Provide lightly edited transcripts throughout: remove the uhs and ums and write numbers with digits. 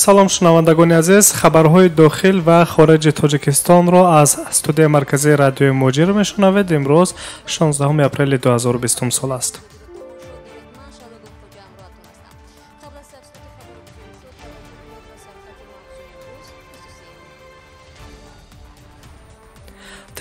Салом шунавандагони азиз, хабарҳои дохил ва хориҷи Тоҷикистонро аз студияи марказии радиои Муҳоҷир мешунавед. Имрӯз 16 апрели 2020 сол аст.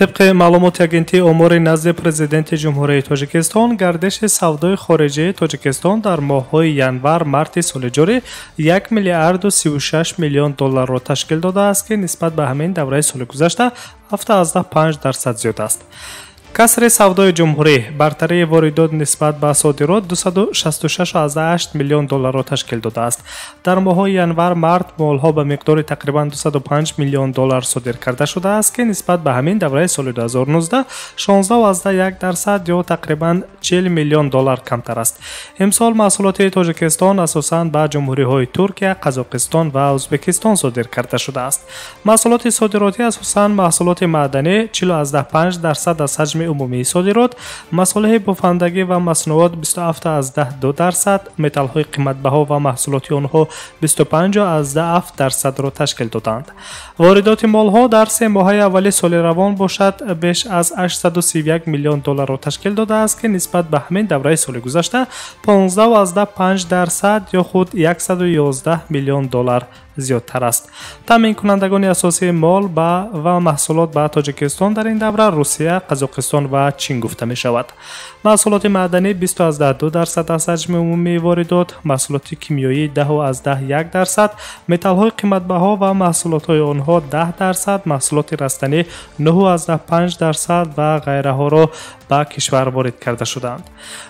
Тибқи маълумоти агентии омори назди президенти Ҷумҳурии Тоҷикистон, гардиши савдои хориҷии Тоҷикистон дар моҳҳои январ-марти соли ҷорӣ 1 миллиарду 36 миллион долларро ташкил додааст, ки нисбат ба ҳамин давраи соли гузашта 7,5% зиёд аст. Касри савдои ҷумҳурӣ бартарии воридот нисбат ба содирот 266,8 миллион долларро ташкил додааст. Дар моҳҳои январ-март молҳо ба миқдори тақрибан 205 миллион доллар содир карда шудааст, ки нисбат ба ҳамин давраи соли 2019 16,1% ё тақрибан 40 миллион доллар камтар аст. Имсол маҳсулоти Тоҷикистон асосан ба ҷумҳуриҳои Туркия, Қазоқистон ва Ӯзбекистон содир карда шудааст. Маҳсулоти содиротӣ асосан маҳсулоти маъданӣ 40,5% аз ҳаҷми умумии содирот, масолеҳи бофандагӣ ва маснуот 27,2%, металлҳои қиматбаҳо ва маҳсулоти онҳо 25,7%-ро ташкил доданд. Воридоти молҳо дар се моҳаи аввали соли равон бошад беш аз 831 миллион долларро ташкил додааст, ки нисбат ба ҳамин давраи соли гузашта 15,5% ё худ 111 миллион доллар зиёдтар аст. Таъминкунандагони асосии мол ва маҳсулот ба Тоҷикистон дар ин давра Русия, Қазоқистон ва Чин гуфта мешавад. Маҳсулоти маъданӣ 20,2% аз ҳаҷми умумии воридот, маҳсулоти кимиёӣ 10,1%, металлҳои қиматбаҳо ва маҳсулотҳои онҳо 10%, маҳсулоти растанӣ 9,5% ва ғайраҳоро ба кишвар ворид карда шуданд.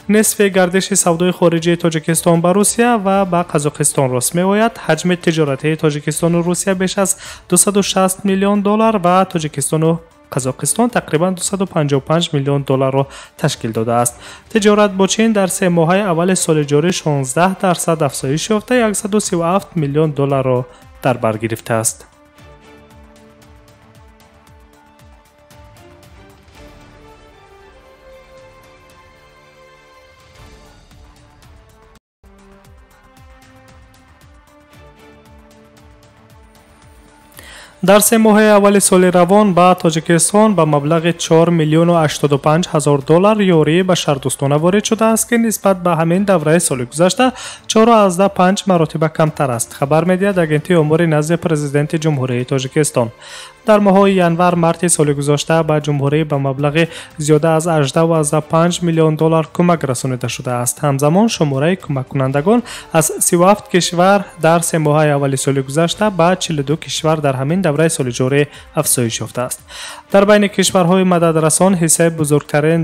Нисфи гардиши савдои хориҷии Тоҷикистон ба Русия ва ба Қазоқистон рост меояд. Ҳаҷми тиҷоратии Тоҷикистону Русия беш аз 260 миллион доллар ва Тоҷикистону Қазоқистон тақрибан 255 миллион долларро ташкил додааст. Тиҷорат бо Чин дар се моҳаи аввали соли ҷорӣ 16% афзоиш ёфта 137 миллион долларро дар бар гирифтааст. Дар се моҳаи аввали соли равон ба Тоҷикистон ба маблағи 4 миллиону 85 ҳазор доллар ёрии башардӯстона ворид шудааст, ки нисбат ба ҳамин давраи соли гузашта 4,5 маротиба камтар аст, хабар медиҳад агентии омори назди президенти Ҷумҳурии Тоҷикистон. Дар моҳҳои январ-марти соли гузашта ба ҷумҳурӣ ба маблағи зиёда аз 18,5 миллион доллар кӯмак расонида шудааст. Ҳамзамон шумораи кӯмаккунандагон аз 37 кишвар дар се моҳаи аввали соли гузашта ба 42 кишвар дар ҳамин давраи соли ҷорӣ афзоиш ёфтааст. Дар байни кишварҳои мададрасан ҳиссаи бузургтарин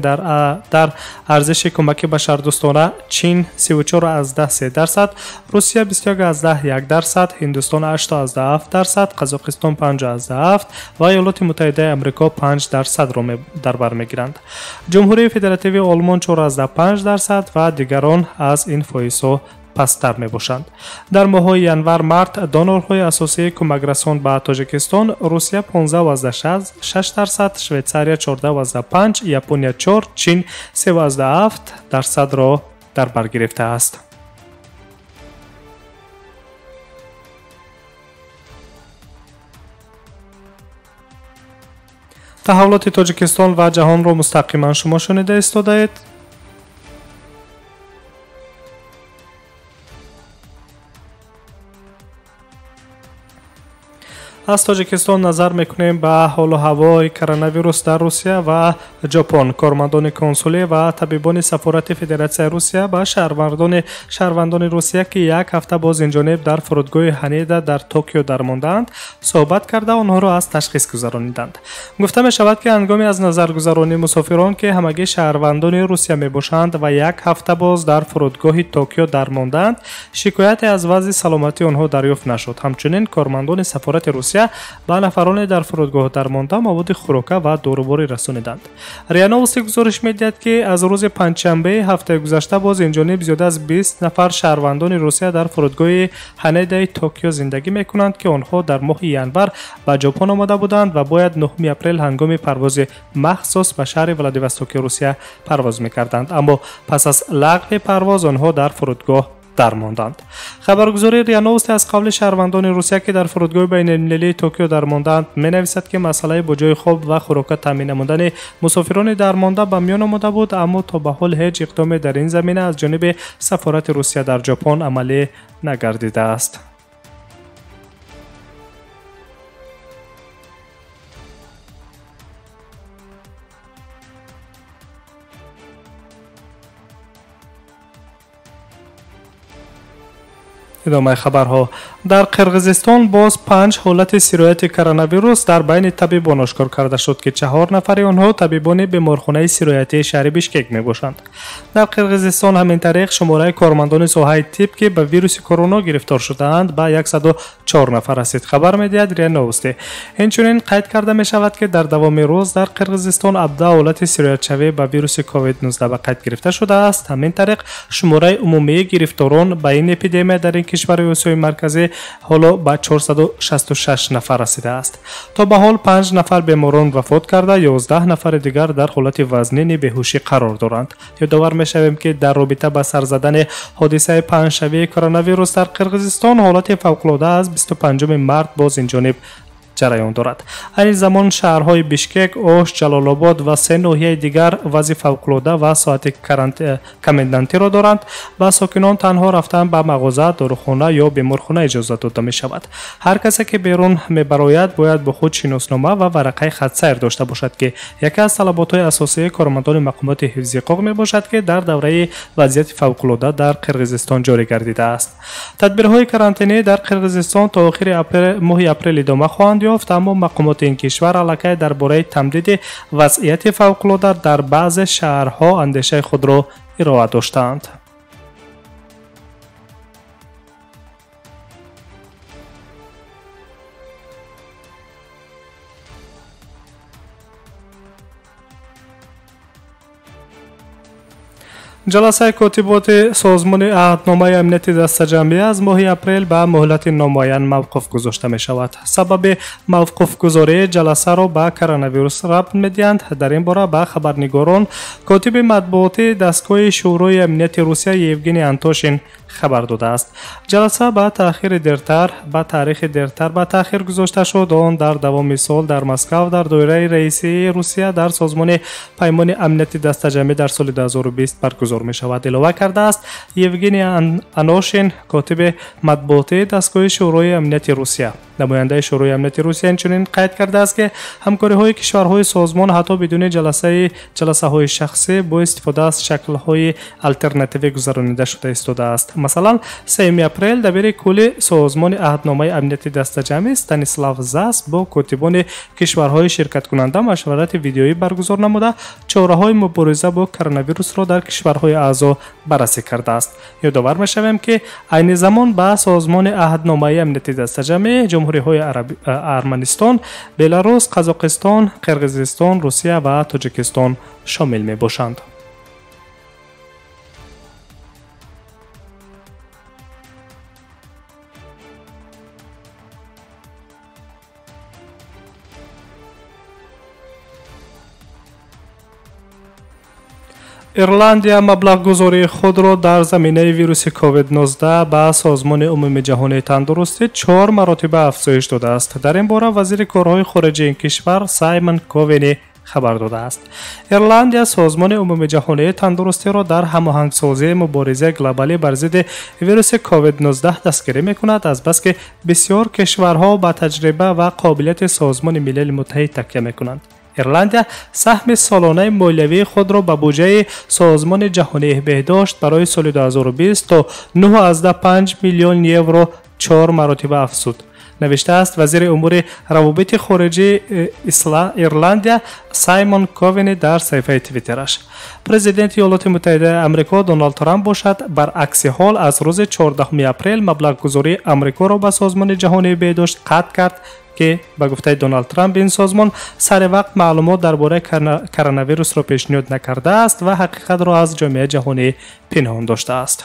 дар арзиши кӯмаки башардӯстона Чин 34,3%, Русия 21,1%, Ҳиндустон 8,7%, Қазоқистон 5,7% ва Иёлоти Муттаҳидаи Амрико 5%-ро дар бар мегиранд. Ҷумҳурии Федеративии Олмон 4,5% ва дигарон аз ин фоизҳо пасттар мебошанд. Дар моҳҳои январ-март донорҳои асосии кӯмакрасон ба Тоҷикистон Русия 15,6%, Швейтсария 14,5%, Япония 4, Чин 3,7%-ро дар бар гирифтааст. Таҳаввулоти Тоҷикистон ва ҷаҳонро мустақиман шумо шунида истодаед. Аз Тоҷикистон назар мекунем ба ҳолу ҳавои коронавирус дар Русия ва Ҷопон. Кормандони консулӣ ва табибони сафорати Федератсияи Русия ба шаҳрвандони Русия, ки як ҳафта боз инҷониб дар фурудгоҳи Ҳанеда дар Токио дармондаанд, суҳбат карда онҳоро аз ташхис гузарониданд. Гуфта мешавад, ки ҳангоми аз назаргузаронии мусофирон, ки ҳамагӣ шаҳрвандони Русия мебошанд ва як ҳафта боз дар фурудгоҳи Токио дармондаанд, шикояте аз вазъи саломатии онҳо дарёфт нашуд. Ҳамчунин кормандони сафорати Русия Русия ба нафароне дар фурудгоҳ дармонда маводи хӯрока ва доруворӣ расониданд. РИА Новости гузориш медиҳад, ки аз рӯзи панҷшанбеи ҳафтаи гузашта боз инҷониб зиёда аз 20 нафар шаҳрвандони Русия дар фурудгоҳи Ҳанедаи Токио зиндагӣ мекунанд, ки онҳо дар моҳи январ ба Ҷопон омада буданд ва бояд 9 апрел ҳангоми парвози махсус ба шаҳри Владивостоки Русия парвоз мекарданд, аммо пас аз лағви парвоз онҳо дар фурудгоҳ дармонданд. Хабаргузории РИА Новости аз қавли шаҳрвандони Русия, ки дар фурудгоҳи байналмилалии Токио дармондаанд, менависад, ки масъалаи бо ҷои хоб ва хӯрока таъмин намудани мусофирони дармонда ба миён омода буд, аммо то ба ҳол ҳеҷ иқдоме дар ин замина аз ҷониби сафорати Русия дар Ҷопон амалӣ нагардидааст. Идомаи хабарҳо. Дар Қирғизистон боз 5 ҳолати сирояти коронавирус дар байни табибон ошкор карда шуд, ки 4 нафари онҳо табибони беморхонаи сироятии шаҳри Бишкек мебошанд. Дар Қирғизистон ҳамин тариқ шумораи кормандони соҳаи тиб, ки ба вируси корона гирифтор шудаанд, ба 104 нафар расид, хабар медиҳад РИА Новости. Инчунин қайд карда мешавад, ки дар давоми рӯз дар Қирғизистон 17 ҳолати сироятшавӣ ба вируси COVID-19 ба қайд гирифта шудааст. Ҳамин тариқ шумораи умумии гирифторон ба ин эпидемия дар ин кишвари Осиёи Марказӣ ҳоло ба 466 нафар расидааст. То ба ҳол 5 нафар беморон вафот карда, 11 нафари дигар дар ҳолати вазнини беҳушӣ қарор доранд. Ёдовар мешавем, ки дар робита ба сар задани ҳодисаи паҳншавии коронавирус дар Қирғизистон ҳолати фавқулода аз 25 март боз инҷониб ҷараён дорад. Айни замон шаҳрҳои Бишкек, Ош, Ҷалолобод ва 3 ноҳияи дигар вазъи фавқулода ва соати комендантиро доранд ва сокинон танҳо рафтан ба мағоза, дорухона ё беморхона иҷозат дода мешавад. Ҳар касе, ки берун мебарояд, бояд бо худ шиноснома ва варақаи хатсайр дошта бошад, ки яке аз талаботҳои асосии кормандони мақомоти ҳифзи ҳуқуқ мебошад, ки дар давраи вазъияти фавқулода дар Қирғизистон ҷорӣ гардидааст. Тадбирҳои карантинӣ дар Қирғизистон то охири моҳи апрел идома хоҳанд ёфт, аммо мақомоти ин кишвар аллакай дар бораи тамдиди вазъияти фавқулода дар баъзе шаҳрҳо андешаи худро ироа доштаанд. Ҷаласаи котиботи Созмони Аҳдномаи Амнияти Дастаҷамъӣ аз моҳи апрел ба муҳлати номуайян мавқуф гузошта мешавад. Сабаби мавқуфгузории ҷаласаро ба коронавирус рабт медиҳанд. Дар ин бора ба хабарнигорон котиби матбуотии дастгоҳи Шӯрои Амнияти Русия Евгений Антошин хабар додааст. Ҷаласа ба таърихи дертар ба таъхир гузошта шуд. Он дар давоми сол дар Москав дар доираи раисии Русия дар Созмони Паймони Амнияти Дастаҷамъӣ дар соли 2020 баргузор мешавад, илова кардааст Евгений Аношин, котиби матбуотии дастгоҳи Шӯрои Амнияти Русия. Намояндаи Шӯрои Амнияти Русия инчунин қайд кардааст, ки ҳамкориҳои кишварҳои созмон ҳатто бидуни ҷаласаҳои шахсӣ бо истифода аз шаклҳои алтернативӣ гузаронида шуда истодааст. Масалан, 3 апрел дабири кулли Созмони Аҳдномаи Амнияти Дастаҷамъӣ Станислав Зас бо котибони кишварҳои ширкаткунанда машварати видеоӣ баргузор намуда, чораҳои мубориза бо коронавирусро дар кишварҳои аъзо баррасӣ кардааст. Ёдовар мешавем, ки айни замон ба Созмони Аҳдномаи Амнияти Дастаҷамъӣ ҷумҳуриҳои Арманистон, Беларус, Қазоқистон, Қирғизистон, Русия ва Тоҷикистон шомил мебошанд. Ирландия маблағгузории худро дар заминаи вируси COVID-19 ба Созмони Умумиҷаҳонии Тандурустӣ 4 маротиба афзоиш додааст. Дар ин бора вазири корҳои хориҷии ин кишвар Саймон Ковени хабар додааст. Ирландия Созмони Умумиҷаҳонии Тандурустиро дар ҳамоҳангсозии муборизаи глобалӣ бар зидди вируси COVID-19 дастгирӣ мекунад, азбаски бисёр кишварҳо ба таҷриба ва қобилияти Созмони Милали Муттаҳид такя мекунанд. Ирландия саҳми солонаи молиявии худро ба буҷаи Созмони Ҷаҳонии Беҳдошт барои соли 2020 то 9,5 миллион евро 4 маротиба афзуд. Навиштааст вазири умури равобити хориҷии Ирландия Саймон Ковени дар саҳифаи Твиттераш. Президенти Иёлоти Муттаҳидаи Амрико Доналд Трамп бошад, баръакси ҳол аз рӯзи 14 апрел маблағгузории Амрикоро ба Созмони Ҷаҳонии Беҳдошт қатъ кард, Ки ба гуфтаи Доналд Трамп, ин созмон сари вақт маълумот дар бораи коронавирусро пешниҳод накардааст ва ҳақиқатро аз ҷомеаи ҷаҳонӣ пинҳон доштааст.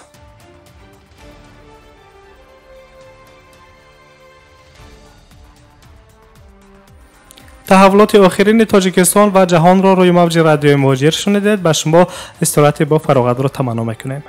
Таҳаввулоти охирини Тоҷикистон ва ҷаҳонро рӯи мавҷи радиои Муҳоҷир шунидед. Ба шумо истироҳати бо фароғатро таманно мекунем.